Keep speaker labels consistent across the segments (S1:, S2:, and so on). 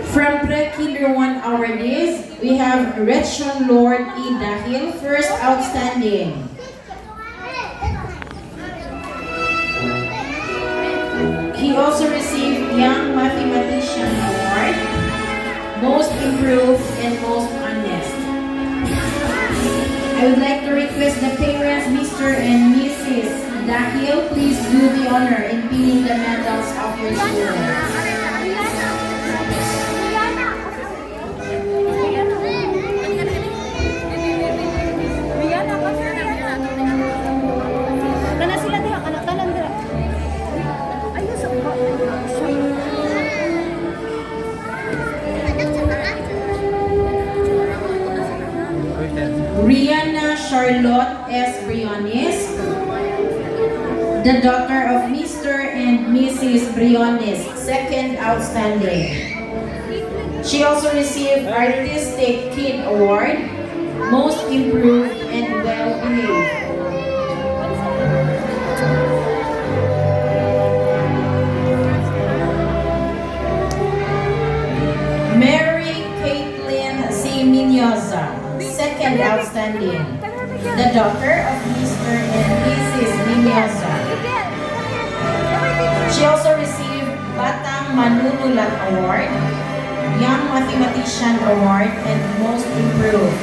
S1: From Pre-Kinder 1 awardees, we have Rechon Lord E. Dahil, first outstanding. He also received Young Mathematician Award, Most Improved and Most Honest. I would like to request the parents, Mr. and Mrs. Dahil, please do the honor in pinning the medals of your children.
S2: Kana sila diha, kana tanan dira. Ayo sa
S1: Rihanna Charlotte S. Briones, the daughter of Mr. and Mrs. Briones, second outstanding. She also received Artistic Kid Award, Most Improved and Well Behaved. Mary Caitlin C. Minoza, second outstanding, the daughter of Mr. and Mrs. Minoza. She also received Batang Manunulat Award, Young Mathematician Award, and Most Improved.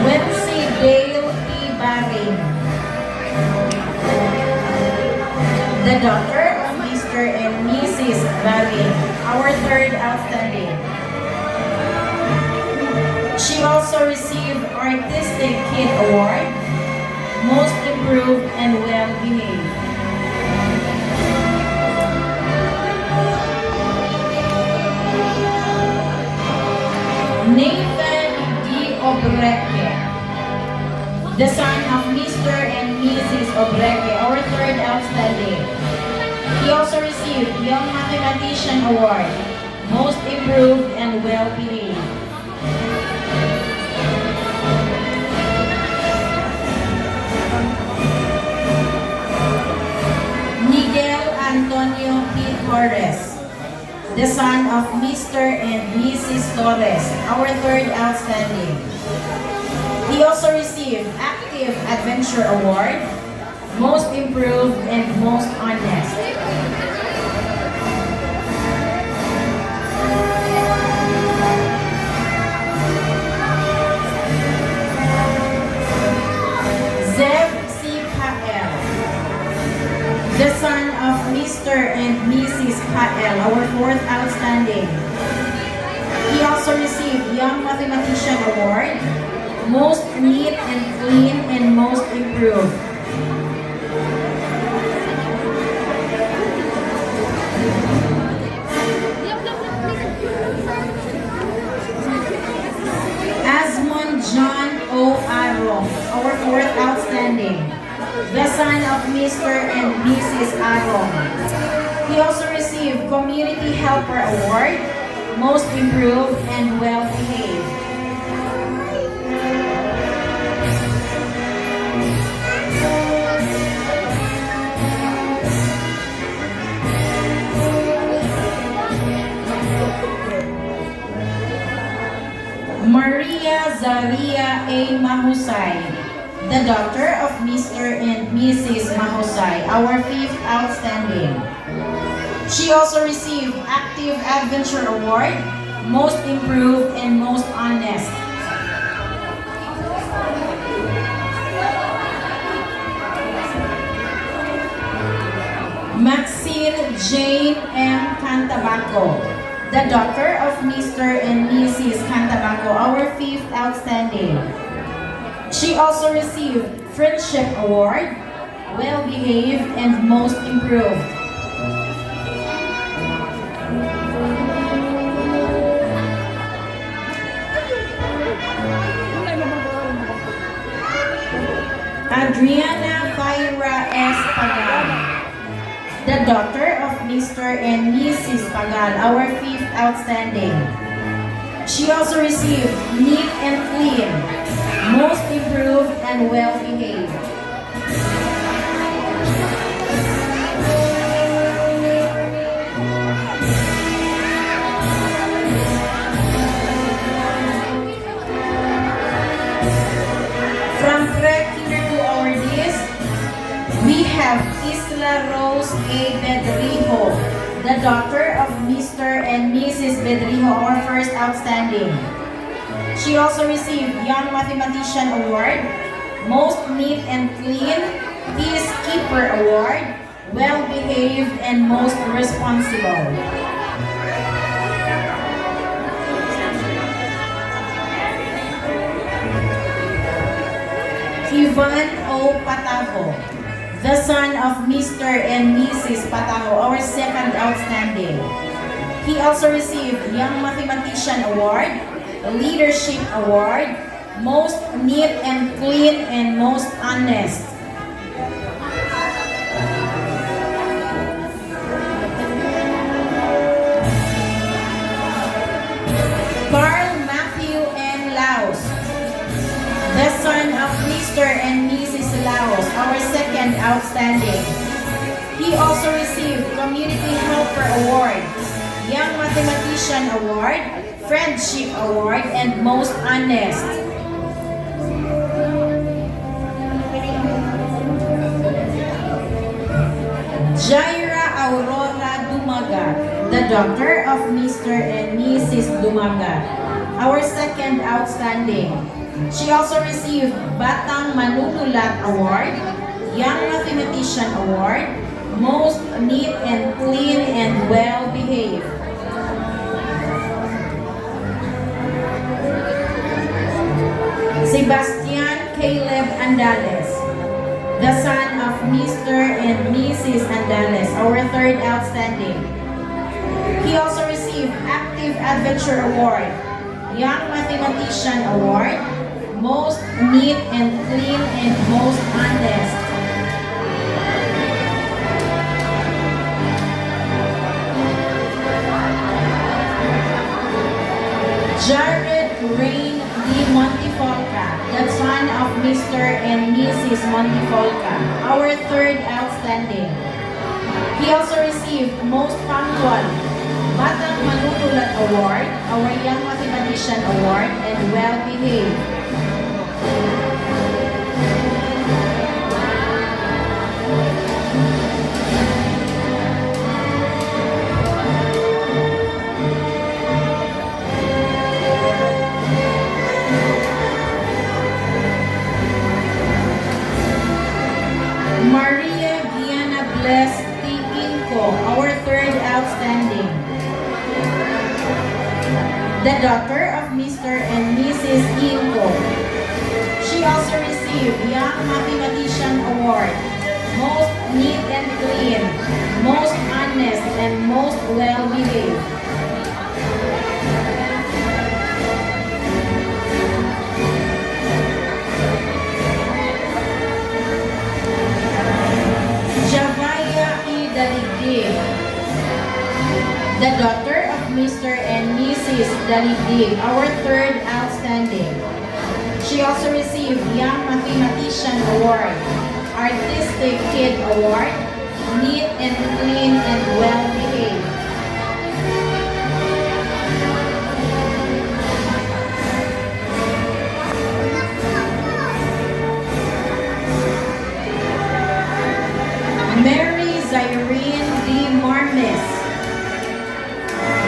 S1: Wency Dale E. Baring, the daughter of Mr. and Mrs. Baring, our third outstanding. She also received Artistic Kid Award, Most Improved and Well Behaved. Nathan D. Obreque, the son of Mr. and Mrs. Obreque, our third outstanding. He also received Young Mathematician Award, Most Improved and Well Behaved. Miguel Antonio P. Torres, the son of Mr. and Mrs. Torres, our third outstanding. He also received Active Adventure Award, Most Improved and Most Honest. Zev C. Pael, the son of Mr. and Mrs. Pael, our fourth outstanding. He also received Young Mathematician Award, Most Neat and Clean, and Most Improved. Asmond John O. Arong, our fourth outstanding, the son of Mr. and Mrs. Arong. He also received Community Helper Award, Most Improved and Well Behaved. Maria Zaria A. Mahusay, the daughter of Mr. and Mrs. Mahusay, our fifth outstanding. She also received Active Adventure Award, Most Improved and Most Honest. Maxine Jane M. Cantabaco, the daughter of Mr. and Mrs. Cantabaco, our fifth outstanding. She also received Friendship Award, Well Behaved, and Most Improved. Adriana Fyra S. Pagal, the daughter of Mr. and Mrs. Pagal, our fifth outstanding. She also received Neat and clean, most improved and well-behaved. From Pre-Kinder 2 awardees, we have Isla Rose A. Bedrijo, the daughter of Mr. and Mrs. Bedrijo, our first outstanding. She also received Young Mathematician Award, Most Neat and Clean, Peacekeeper Award, Well-Behaved, and Most Responsible. Ivan O. Pataho, the son of Mr. and Mrs. Pataho, our second outstanding. He also received Young Mathematician Award, Leadership Award, Most Neat and Clean, and Most Honest. Carl Matthew N. Laos, the son of Mr. and Mrs. Laos, our second outstanding. He also received Community Helper Award, Young Mathematician Award, Friendship Award, and Most Honest. Jaira Aurora Dumagat, the daughter of Mr. and Mrs. Dumagat, our second outstanding. She also received Batang Manunulat Award, Young Mathematician Award, Most Neat and Clean and Well-Behaved. Sebastian Caleb Andales, the son of Mr. and Mrs. Andales, our third outstanding. He also received Active Adventure Award, Young Mathematician Award, Most Neat and Clean, and Most Honest. Jared Rain D. Montefolca, the son of Mr. and Mrs. Montefolca, our third outstanding. He also received Most Punctual, Batang Manunulat Award, our Young Mathematician Award, and Well-Behaved. Maria Gianna Bless T. Inco, our third outstanding. The daughter of Mr. and Mrs. Inco. She also received Young Mathematician Award, Most Neat and Clean, Most Honest, and Most Well-Behaved. Javaya E. Daligdig, the daughter of Mr. and Mrs. Daligdig, our third outstanding. She also received Young Mathematician Award, Artistic Kid Award, Neat and Clean and Well-Behaved. Mary Zyrene D. Marmes,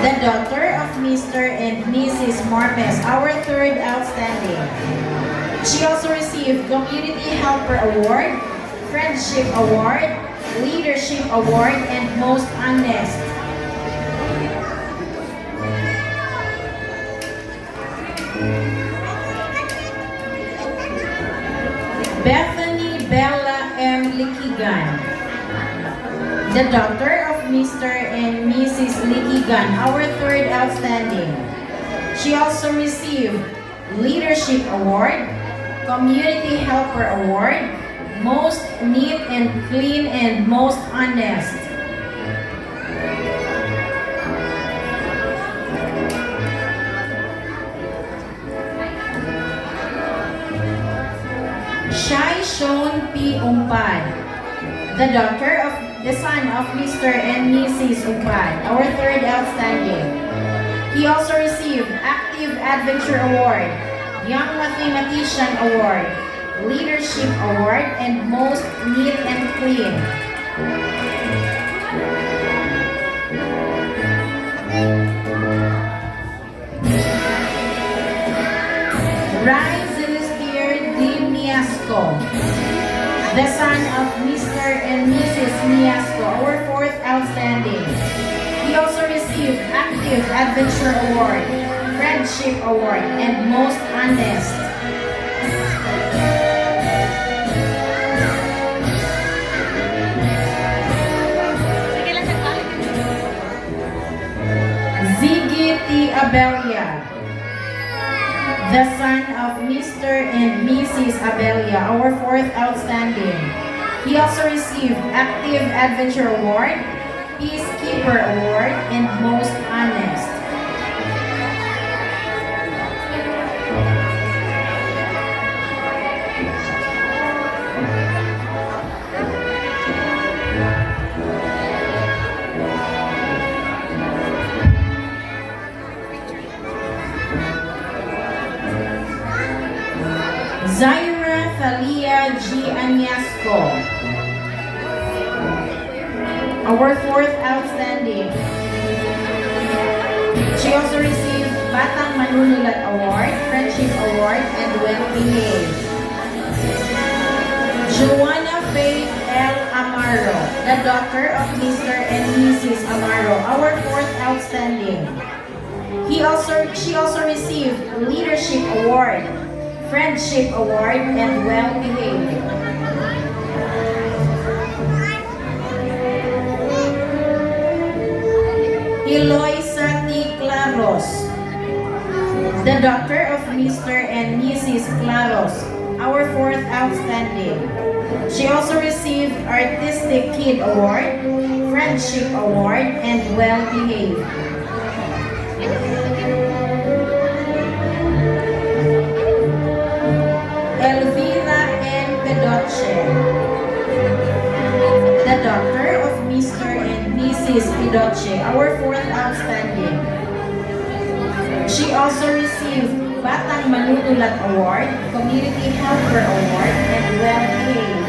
S1: the daughter of Mr. and Mrs. Marmes, our third outstanding. She also received Community Helper Award, Friendship Award, Leadership Award, and Most Honest. Bethany Bella M. Likigan, the daughter of Mr. and Mrs. Likigan, our third outstanding. She also received Leadership Award, Community Helper Award, Most Neat and Clean, and Most Honest. Shai Shon P. Umpad, the son of Mr. and Mrs. Umpad, our third outstanding. He also received Active Adventure Award, Young Mathematician Award, Leadership Award, and Most Neat and Clean. Rai Celestier D. Miasco, the son of Mr. and Mrs. Miasco, our fourth outstanding. He also received Active Adventure Award, Friendship Award, and Most Honest.
S2: Sige lang, nagpalit.
S1: Ziggy T. Abelia, the son of Mr. and Mrs. Abelia, our fourth outstanding. He also received Active Adventure Award, Peacekeeper Award, and Most Honest. Zaira Thalia G. Anyasco, our fourth outstanding. She also received Batang Manunulat Award, Friendship Award, and Well Behaved. Joanna Faith L. Amaro, the daughter of Mr. and Mrs. Amaro, our fourth outstanding. She also received Leadership Award, Friendship Award, and Well Behaved. Eloisa T. Claros, the daughter of Mr. and Mrs. Claros, our fourth outstanding. She also received Artistic Kid Award, Friendship Award, and Well Behaved. Elvira N. Pedoche, the daughter of Mr. and Mrs. Pedoche, our fourth outstanding. She also received Batang Manunulat Award, Community Helper Award, and Well Behaved.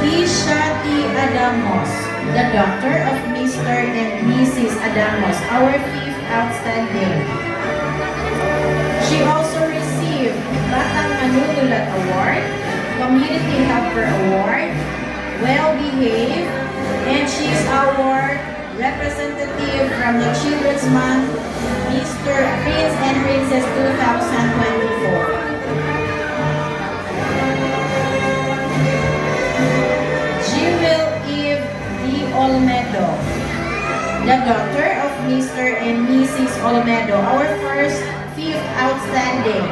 S1: Isha T. Adamos, the daughter of Mr. and Mrs. Adamos, our fifth outstanding. She also received Batang Manunulat Award, Community Helper Award, Well Behaved, and she is our representative from the Children's Month, Mr. Prince and Princess 2024. Jewel Eve D. Olmedo, the daughter of Mr. and Mrs. Olmedo, our first fifth outstanding.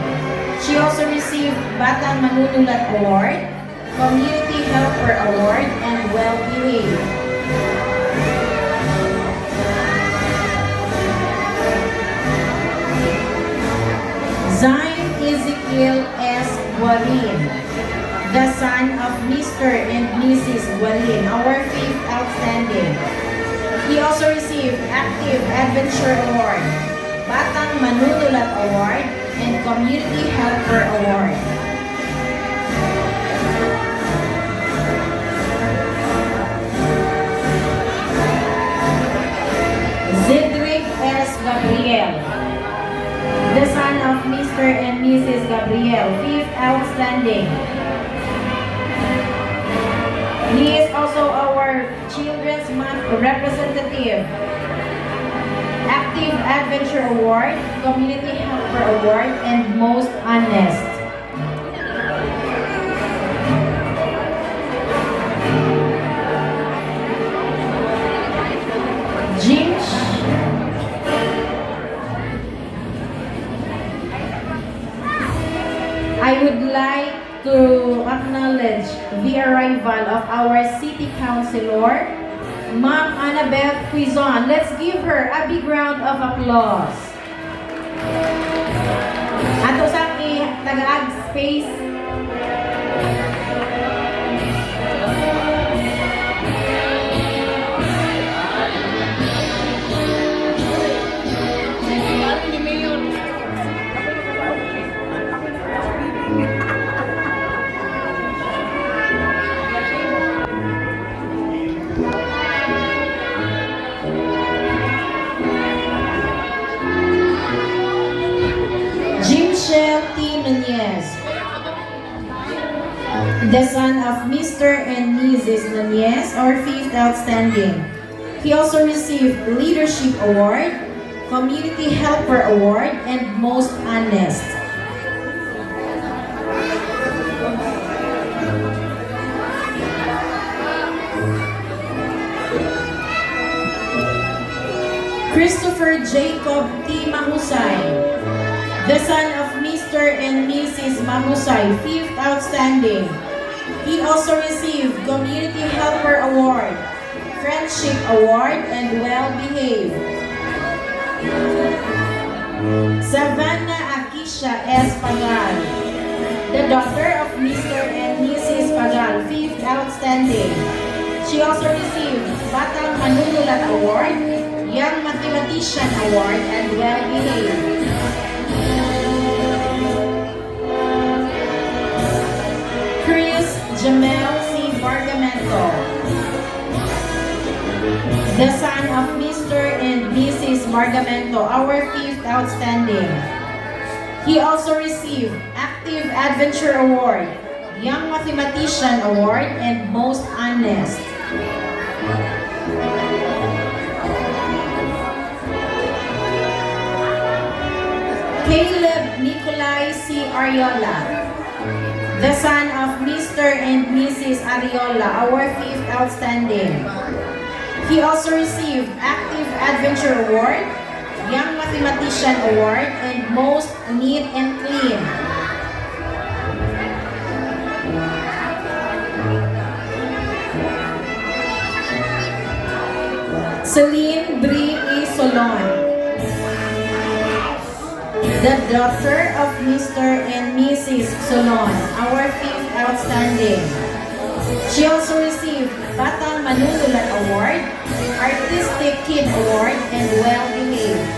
S1: She also received Batang Manunulat Award, Community Helper Award, and Well Behaved. Zain Ezekiel S. Guarin, the son of Mr. and Mrs. Guarin, our fifth outstanding. He also received Active Adventure Award, Batang Manunulat Award, and Community Helper Award. Zedric S. Gabriel, the son of Mr. and Mrs. Gabriel, fifth outstanding. He is also our Children's Month representative. Active Adventure Award, Community Helper Award, and Most Honest. James I would like to acknowledge the arrival of our City Councilor, Ma'am Annabeth Quizon. Let's give her a big round of applause. Ato sang i-tagaag space. Jimshel T. Nunez, the son of Mr. and Mrs. Nunez, our fifth outstanding. He also received Leadership Award, Community Helper Award, and Most Honest. Christopher Jacob T. Mahusay, the son of Mr. and Mrs. Mahusay, fifth outstanding. He also received Community Helper Award, Friendship Award, and Well Behaved. Savannah Akisha S. Pagal, the daughter of Mr. and Mrs. Pagal, fifth outstanding. She also received Batang Manunulat Award, Young Mathematician Award, and Well Behaved. Chris Jamel C. Bargamento, the son of Mr. and Mrs. Bargamento, our fifth outstanding. He also received Active Adventure Award, Young Mathematician Award, and Most Honest. Caleb Nicolai C. Ariola, the son of Mr. and Mrs. Ariola, our fifth outstanding. He also received Active Adventure Award, Young Mathematician Award, and Most Neat and Clean. Celine Brie E. Solon, the daughter of Mr. and Mrs. Solon, our fifth outstanding. She also received Batang Manunulat Award, Artistic Kid Award, and Well Behaved.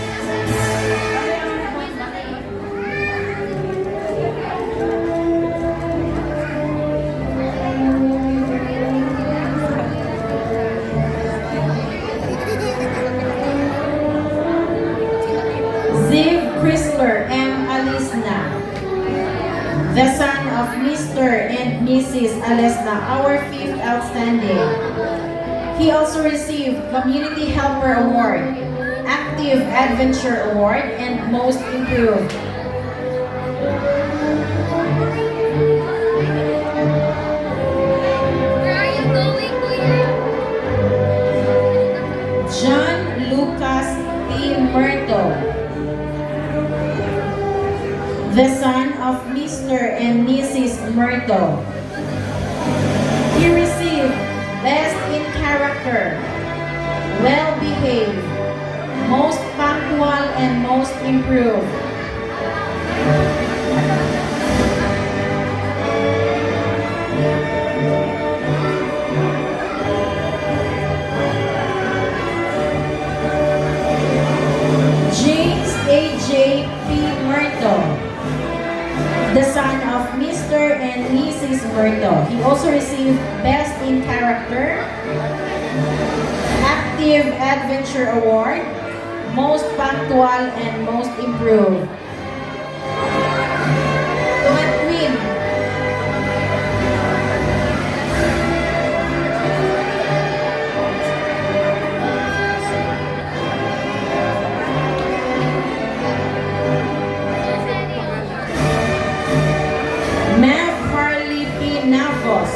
S1: Ziv Chrysler M. Alisna, the son of Mr. and Mrs. Alesna, our fifth outstanding. He also received Community Helper Award, Active Adventure Award, and Most Improved.
S2: Where are you going, Kuya?
S1: John Lucas P. Murto, the son of Mr. and Mrs. Murto. He received Best in Character, Well Behaved, Most Punctual, and Most Improved. James A.J. P. Murto, the son of Mr. and Mrs. Murto. He also received Best in Character, Active Adventure Award, Most Punctual, and Most Improved. Tuan Queen. Mav Harley P. Navos,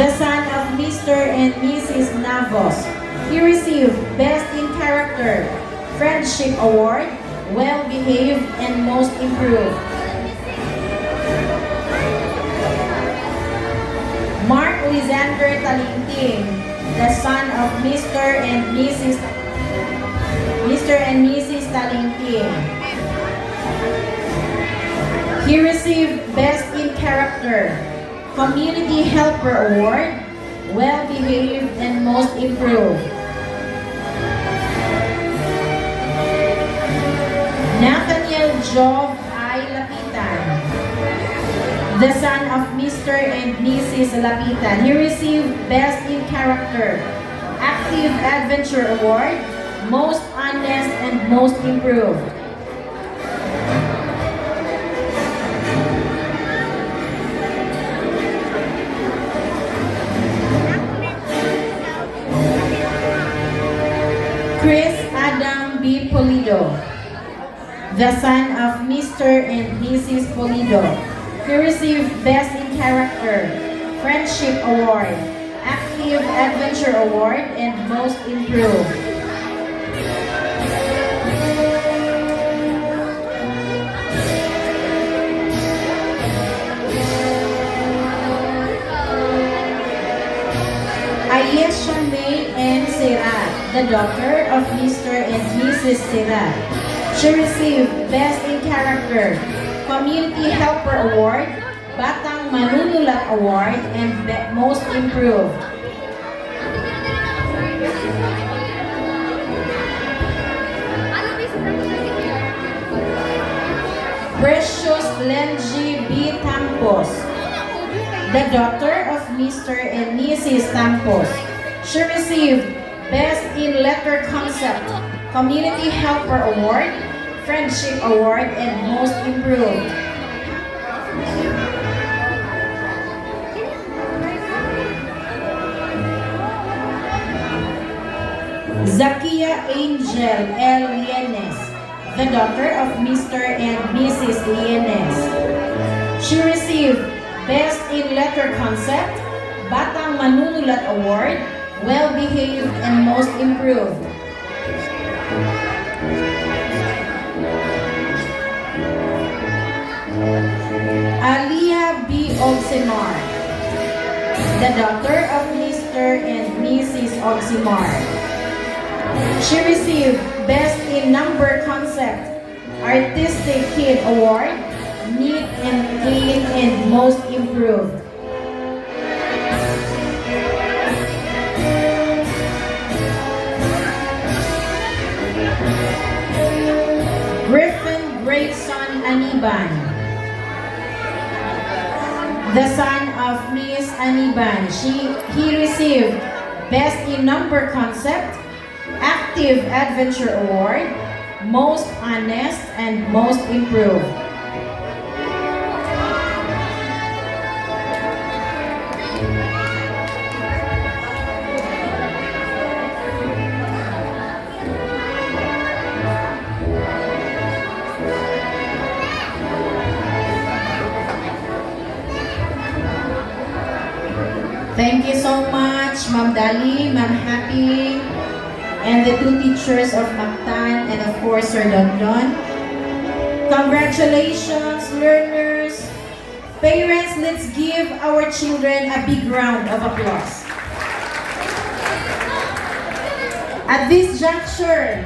S1: the son of Mr. and Mrs. Navos. He received Best in Character, Friendship Award, Well Behaved, and Most Improved. Mark Lysander Talinting, the son of Mr. and Mrs. Talingting. He received Best in Character, Community Helper Award, Well Behaved and Most Improved. Nathaniel Jov I. Lapitan, the son of Mr. and Mrs. Lapitan. He received Best in Character, Active Adventure Award, Most Honest and Most Improved. Chris Adam B. Polido, the son of Mr. and Mrs. Polido. He received Best in Character, Friendship Award, Active Adventure Award, and Most Improved. Ayesha May N. Sirat, the daughter of Mr. and Mrs. Sirat. She received Best in Character, Community Helper Award, Batang Manunulat Award, and Most Improved.
S2: Ano ba sa
S1: Precious Lenji B. Tampos, the daughter of Mr. and Mrs. Tampos. She received Best in Letter Concept, Community Helper Award, Friendship Award, and Most Improved. Zakia Angel L. Lienes, the daughter of Mr. and Mrs. Lienes. She received Best in Letter Concept, Batang Manunulat Award, Well Behaved and Most Improved. Aliyah B. Oximar, the daughter of Mr. and Mrs. Oximar. She received Best in Number Concept, Artistic Kid Award, Neat and Clean and Most Improved. Griffin Grayson Aniban, the son of Miss Aniban. He received Best in Number Concept, Active Adventure Award, Most Honest, and Most Improved. Thank you so much, Ma'am Dali, Ma'am Happy, and the two teachers of Mactan, and of course, Sir Don. Congratulations, learners. Parents, let's give our children a big round of applause. At this juncture,